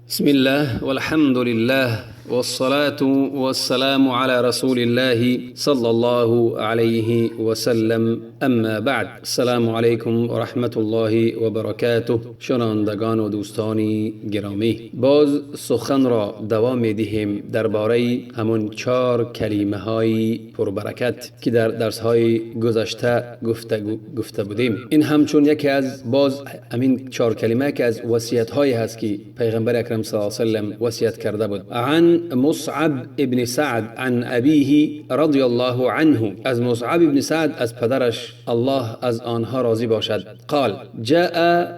بسم الله والحمد لله والصلاة والسلام على رسول الله صلى الله عليه وسلم. اما بعد، السلام علیکم و رحمت الله و برکاته. شنوندگان و دوستان گرامی، باز سخن را دوام می‌دهیم درباره همون 4 کلمه های پربرکت که در درس های گذشته گفته بودیم. این همچون یکی از باز همین 4 کلمه که از وصیت های هست که پیغمبر اکرم صلی الله علیه و سلم وصیت کرده بود. عن مصعب ابن سعد عن أبيه رضي الله عنه، از مصعب ابن سعد از پدرش الله از آنها راضی باشد، قال: جاء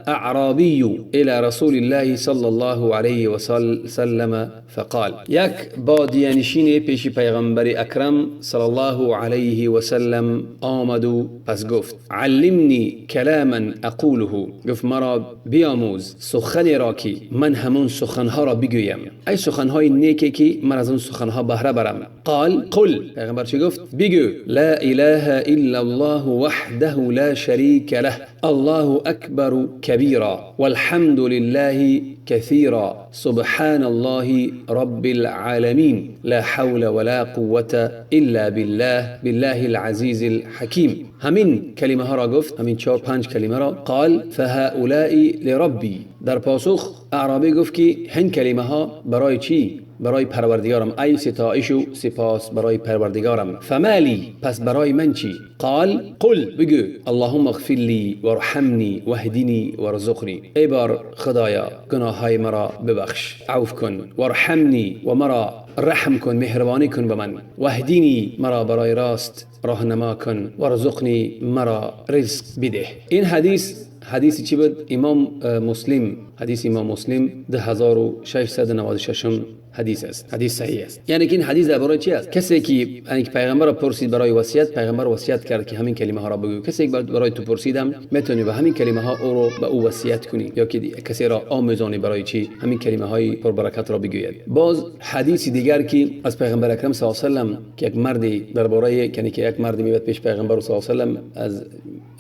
أعرابي إلى رسول الله صلى الله عليه وسلم فقال، یک بادیه پیش پیغمبر اکرم صلی الله علیه و سلم آمد و پس گفت: علمني كلاما أقوله. گفت مرا بیاموز سخنی را که من همون سخنها را بگویم، ای سخنهای نیکی که من از اون سخنها بهره برم. قال: قل. پیغمبر چی گفت؟ بگو: لا اله الا الله وحده لا شريك له، الله اکبر کبیرا والحمد لله كثيرا، سبحان الله رب العالمين، لا حول ولا قوة إلا بالله، بالله العزيز الحكيم. همین کلمه ها را گفت، همین 4 5 کلمه را. قال: فهؤلاء لربي. در پاسخ اعرابی گفت که هن کلمه ها برای چی؟ برای پروردگارم، ای ستایش و سپاس برای پروردگارم. فما لی، پس برای من چی؟ قال: قل، بگو: اللهم اغفر لی وارحمنی واهدنی وارزقنی. ای بار خدایا، گناه های مرا ببخش، عفو کن، وارحمنی، و مرا رحم کن، مهربانی کن به من، واهدنی، مرا برای راست راهنما کن، وارزقنی، مرا رزق بده. این حدیث حدیث چی بود؟ امام مسلم، حدیث امام مسلم 2696 حدیث است، حدیث صحیح است. یعنی که این حدیث درباره چی است؟ کسی که یعنی که پیغمبر را پرسید برای وصیت، پیغمبر وصیت کرد که همین کلمه ها را بگو. کسی که برای تو پرسیدم، میتونی به همین کلمه ها او رو به او وصیت کنی یا که کسی را آموزانی برای چی همین کلمه های پربرکت را بگوید. باز حدیث دیگر که از پیغمبر اکرم صلی الله علیه و سلم که یک مردی درباره، یعنی که یک مردی میاد پیش پیغمبر صلی الله علیه و سلم، از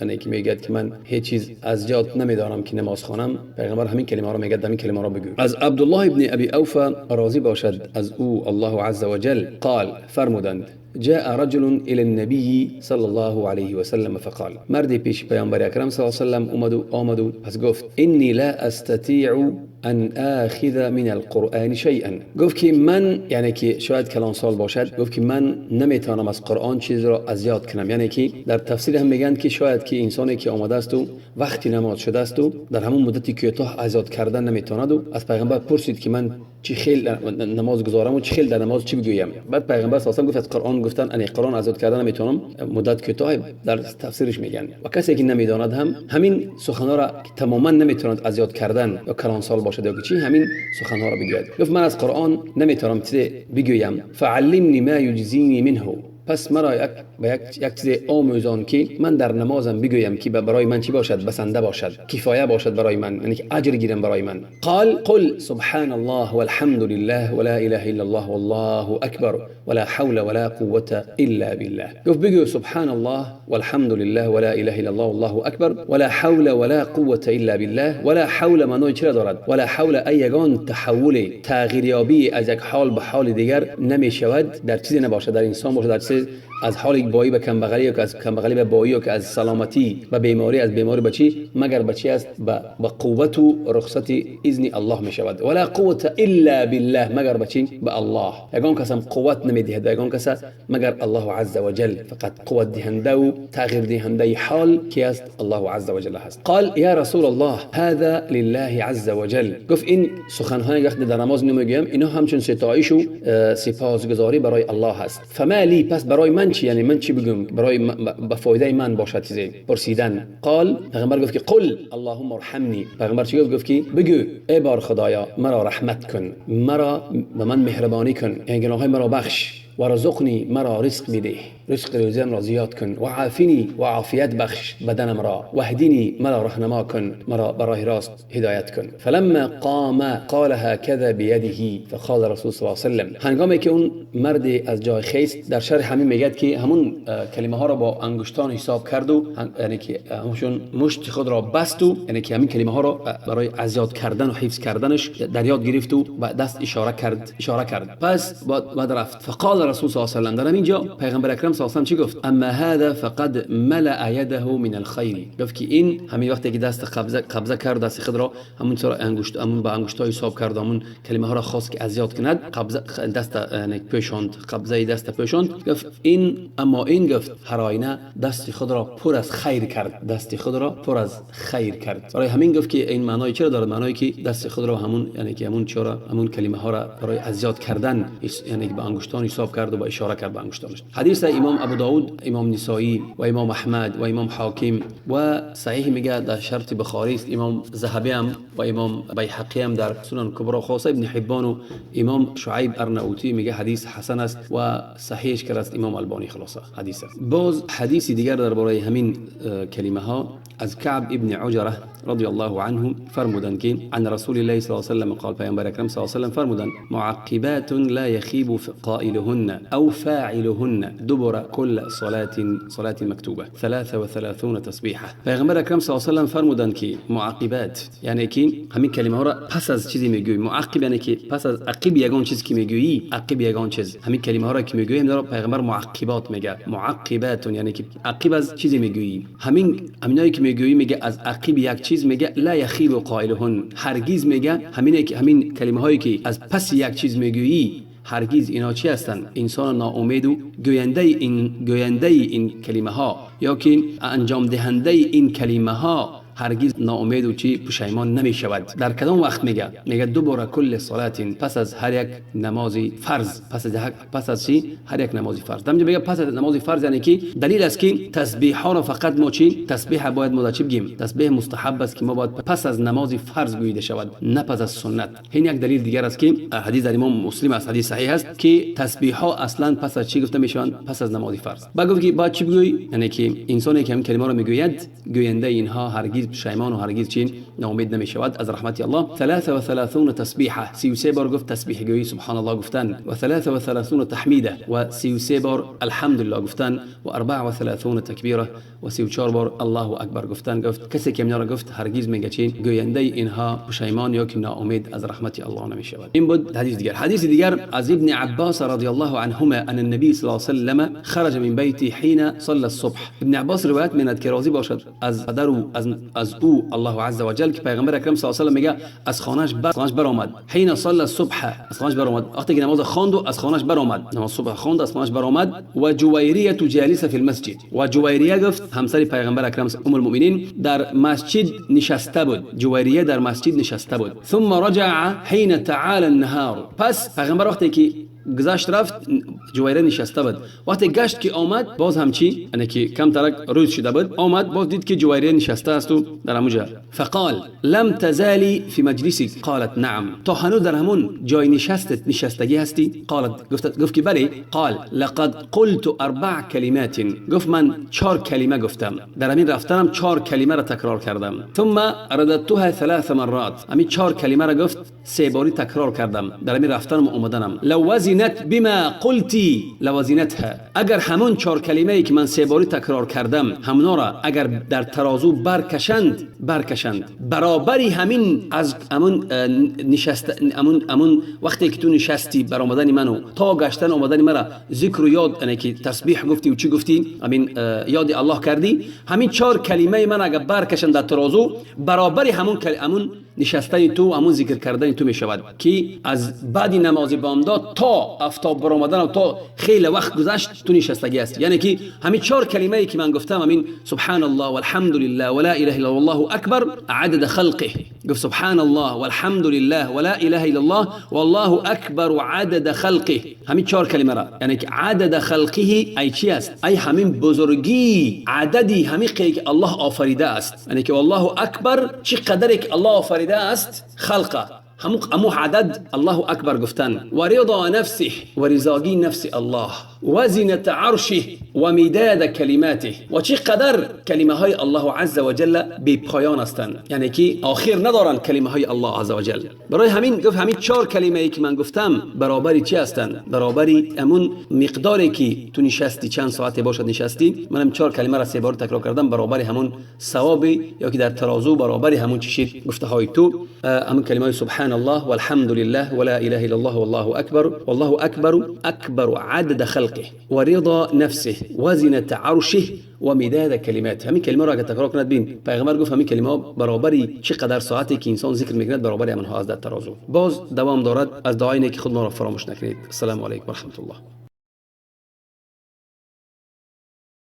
یعنی که میگه که من هیچ چیز از یاد نمیدارم که نماز خوانم، پیغمبر همین کلمه را میگه، همین کلمه را بگو. از عبدالله ابن ابی اوفا راضی باشد از او الله عز وجل، قال، فرمودند: جاء رجل الى النبي صلى الله عليه وسلم فقال، مردی پیش پیامبر اکرم صلی الله علیه و سلم اومد و پس گفت: اني لا استطيع ان آخذ من القرآن شيئا. گفت که من، یعنی که شاید کلان سال باشد، گفت که من نمیتونم از قرآن چیز را از یاد کنم. یعنی که در تفسیر هم میگن که شاید که انسانی که آمده است و وقتی نماز شده است و در همون مدتی کوتاه از یاد کردن نمیتواند و از پیغمبر پرسید که من چی خیل نماز گزارم و چی خیل در نماز چی بگویم. بعد پیغمبر صلی الله علیه و گفت از قرآن گفتن، یعنی قرآن از یاد کردن نمیتونم مدت کوتاه، در تفسیرش میگن. و کسی که نمیداند هم همین سخنها را تماما نمیتواند از یاد کردن، یا کلان سال باشد یا چی، همین سخنها را بگوید. گفت من از قرآن نمیتونم چیز بگویم. فعلمني ما يجزيني منه. پس مرا یک به یک چیز آموزان که من در نمازم بگویم که برای من چی باشد؟ بسنده باشد، کفایه باشد برای من، یعنی که اجر گیرم برای من. قال: قل سبحان الله والحمد لله ولا اله الا الله والله اکبر ولا حول ولا قوة الا بالله. گفت بگو سبحان الله والحمد لله ولا اله الا الله والله اکبر ولا حول ولا قوة الا بالله. ولا حول معنای چرا دارد؟ ولا حول، ای یگان تحول، تغییریابی از یک حال به حال دیگر نمی شود در چیزی نباشد، در انسان باشد، در چیز، از حال بایی به کمبغلی یا که از کمبغلی به بایی یا که از سلامتی به بیماری، از بیماری به چی، مگر به چی است؟ به قوت و رخصت اذن الله می شود. ولا قوة الا بالله، مگر به چی؟ به الله. یگان کس هم قوت نمیدهد یگان کس مگر الله عز وجل. فقط قوت دهنده و تغییر دهنده حال کی است؟ الله عز وجل هست. قال: یا رسول الله، هذا لله عز وجل. گفت این سخنهای وقتی در نماز نمیگویم، اینا همچون ستایش و سپاسگزاری برای الله هست. فما لی، پس برای من چی؟ یعنی من چی بگم برای به فایده من باشد چیزی پرسیدن. قال، پیغمبر گفت که قل اللهم ارحمني. پیغمبر چی گفت؟ گفت که بگو ای بار خدایا، مرا رحمت کن، مرا به من مهربانی کن، یعنی گناههای مرا بخش. وارزقني مرا رزق بده، رزق روزیم را زیاد کن، و عافنی و عافیت بخش بدنم را، و اهدنی مرا راهنما کن، مرا براه راست هدایت کن. فلما قام قال هكذا بيده فقال رسول صلی الله علیه و سلم. هنگامی که اون مرد از جای خیست، در شرح همین میگه که همون کلمه ها را با انگشتان حساب کرد و یعنی که همشون مشت خود را بست و یعنی که همین کلمه ها را برای از یاد کردن و حفظ کردنش در یاد گرفت و با دست اشاره کرد. پس بعد رفت. فقال رسول صلی الله علیه و سلم، در اینجا پیغمبر اکرم صلی الله علیه و سلم چی گفت؟ اما هذا فقد ملأ يده من الخير. گفت که این همین وقتی که دست قبضه کرد، دست خود را همون طور انگشت همون با انگشت‌های حساب کرد، همون کلمه ها را خواست که از یاد کند، قبضه دست یعنی پوشاند، قبضه دست پوشاند. گفت این اما این گفت هر آینه دست خود را پر از خیر کرد، دست خود را پر از خیر کرد. برای همین گفت که این معنای چرا داره؟ معنایی که دست خود را همون یعنی که همون چرا همون کلمه ها را برای از یاد کردن یعنی با انگشتان حساب کرد و با اشاره کرد با انگشتانش. حدیث امام ابو داود، امام نسائی و امام احمد و امام حاکم و صحیح میگه در شرط بخاری است. امام ذهبی هم و امام بیهقی هم در سنن کبرا، خاصه ابن حبان و امام شعیب ارناؤوطی میگه حدیث حسن است و صحیحش کرد است امام البانی. خلاصه حدیث است. باز حدیث دیگر درباره همین کلمه ها از کعب ابن عجره رضی الله عنه فرمودند که عن رسول الله صلی الله علیه و سلم قال، پیامبر اکرم صلی الله علیه و سلم فرمودند معقبات لا يخيب قائلهن او فاعلهن دبر كل صلاة مكتوبة 33 تسبیحه. پیغمبر اکرم صلی الله علیه و سلم فرمودند که معقبات یعنی که همین کلمه ها را پس از چیزی میگویی، معقب یعنی که پس از عقب یگان چیز که میگویی، عقب یگان چیز، همین کلمه ها را که میگوییم داره پیغمبر معقبات میگه. معقبات یعنی که عقب از چیزی میگویی، همینایی که میگویی میگه از عقب یک چیز میگه لا یخیب قائلهن، هرگز میگه همینه که همین کلمه هایی که از پس یک چیز میگویی هرگز اینا چی هستند؟ انسان ناامید و گوینده این کلمه ها یا که انجام دهنده این کلمه ها هرگز ناامید و چی پشیمان نمی شود. در کدام وقت میگه؟ میگه دوباره کل صلات، پس از هر یک نماز فرض، پس از چی؟ هر یک نماز فرض. دمجه میگه پس از نماز فرض، یعنی که دلیل است که تسبیح ها را فقط ما چی؟ تسبیح باید ما چی بگیم؟ تسبیح مستحب است که ما باید پس از نماز فرض گویده شود، نه پس از سنت. این یک دلیل دیگر است که حدیث در امام مسلم است، حدیث صحیح است که تسبیح ها اصلا پس از چی گفته میشوند؟ پس از نماز فرض. بعد گفت که باید چی بگویی؟ یعنی که انسانی که همین کلمه را میگوید، گوینده اینها هرگز پشیمان و هرگز چین ناامید نمی شود از رحمت الله. 33 تسبیحه، 33 بار گفت تسبیح گویی سبحان الله گفتن، و 33 تحمیده و 33 بار الحمدلله گفتن، و 34 تکبیره و 34 بار الله اکبر گفتن. گفت کسی که اینا را گفت هرگز میگه چین گوینده اینها پشیمان یا که ناامید از رحمت الله نمی شود. این بود حدیث دیگر. حدیث دیگر از ابن عباس رضی الله عنهما ان النبی صلی الله علیه و سلم خرج من بیته حين صلى الصبح. ابن عباس روایت میکند که راضی باشد از پدر و از او الله عز وجل که پیغمبر اکرم صلی الله علیه و سلم میگه از خانهش برآمد، حين صلى الصبح، از خانهش برآمد وقتی که نماز خواند و از خانهش برآمد، نماز صبح خواند از خانهش برآمد. و جویریه جالسه فی المسجد، و جویریه گفت همسر پیغمبر اکرم ام المؤمنین در مسجد نشسته بود، جویریه در مسجد نشسته بود. ثم رجع حين تعالى النهار، پس پیغمبر وقتی که گذشت رفت جویره نشسته بود، وقتی گشت که آمد باز هم چی؟ یعنی که کم ترک روز شده بود، آمد باز دید که جویره نشسته است و در همونجا. فقال لم تزالی فی مجلسک؟ قالت نعم. تا هنوز در همون جای نشستت نشستگی هستی؟ قالت گفت که بله. قال لقد قلت 4 کلمات، گفت من 4 کلمه گفتم، در همین رفتنم 4 کلمه را تکرار کردم. ثم رددتها 3 مرات، همین 4 کلمه را گفت 3 باری تکرار کردم در همین رفتنم و آمدنم. لو وزنت بما قلتی لوزنتها، اگر همون 4 کلمه ای که من 3 باری تکرار کردم همونا را اگر در ترازو برکشند برابری همین از همون نشست همون وقتی که تو نشستی بر آمدن منو تا گشتن آمدن مرا ذکر و یاد، یعنی که تسبیح گفتی و چی گفتی، همین یاد الله کردی، همین 4 کلمه من اگر برکشند در ترازو برابری همون نشستن تو همون ذکر کردن تو می شود که از بعد نماز بامداد تا آفتاب برآمدن و تا خیلی وقت گذشت تو نشستگی است. یعنی که همین 4 کلمه ای که من گفتم، همین سبحان الله والحمد لله ولا اله الا الله اکبر عدد خلقه، گفت سبحان الله والحمد لله ولا اله الا الله والله اکبر عدد خلقه، همین 4 کلمه را، یعنی که عدد خلقه ای چی است؟ ای همین بزرگی عددی همین که الله آفریده است، یعنی که والله اکبر چه قدری که الله آفریده است خلقه. ҳамун адад الله اکبر گفتن، و رضا نفسه، و رضاگی نفس الله، و زینة عرشه، و مداد کلماته. و چه قدر کلمه های الله عز وجل بی پایان هستند، یعنی که آخر ندارند کلمه های الله عز وجل. برای همین گفت همین چهار کلمه ای که من گفتم برابری چی هستند؟ برابری همون مقداری که تو نشستی، چند ساعت باشد نشستی، منم چهار کلمه را سه بار تکرار کردم، برابر همون ثواب یا که در ترازو برابر همون چی گفته های تو، همون کلمه های سبحان الله والحمد لله ولا اله الا الله والله اکبر والله اکبر اکبر عدد خلقه و رضا نفسه و زینة عرشه و مداد کلماته. همین کلمه را اگه تکرار کند، بین پیغمبر گفت همین کلمه برابری چقدر ساعتی که انسان ذکر میکند برابری همونها از در ترازو. باز دوام دارد. از دعای که خود ما را فراموش نکنید. السلام علیکم و رحمت الله.